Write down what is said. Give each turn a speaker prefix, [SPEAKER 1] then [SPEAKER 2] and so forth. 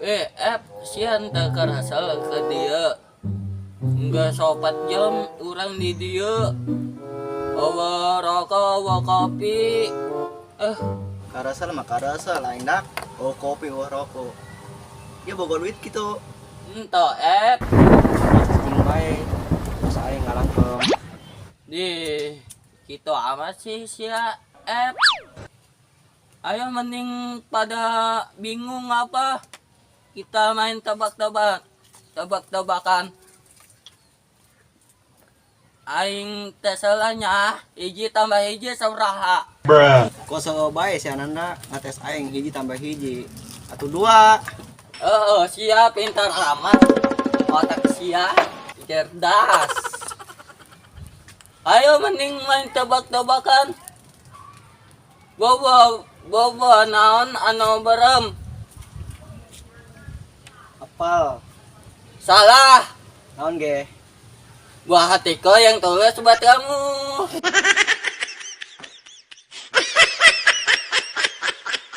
[SPEAKER 1] Eh, Ep, sia teu karasa ka dieu. Enggeus 4 jam urang di dieu. Euweuh rokok, euweuh kopi. Eh,
[SPEAKER 2] Karasa mah karasa lain dak. Oh, kopi, oh, rokok. Ya boga duit gitu.
[SPEAKER 1] Ento, Ep.
[SPEAKER 3] Cing bae. Terus aing ngalangkeum.
[SPEAKER 1] Di gitu amat sih sia, Ep. Ayo, mending pada bingung apa? Kita main tebak-tebak. Tebak-tebakan. Aing teh salahnya, hiji tambah hiji sabaraha?
[SPEAKER 2] Kosong bae si Ananda ngates aing, hiji tambah hiji. Atau dua.
[SPEAKER 1] Oh, sia pintar amat. Otak sia cerdas. Ayo, mending main tebak-tebakan. Bobo, bobo naon anu berem?
[SPEAKER 2] Apal.
[SPEAKER 1] Salah.
[SPEAKER 2] Naon ge?
[SPEAKER 1] Buah hatiku yang tulus buat kamu.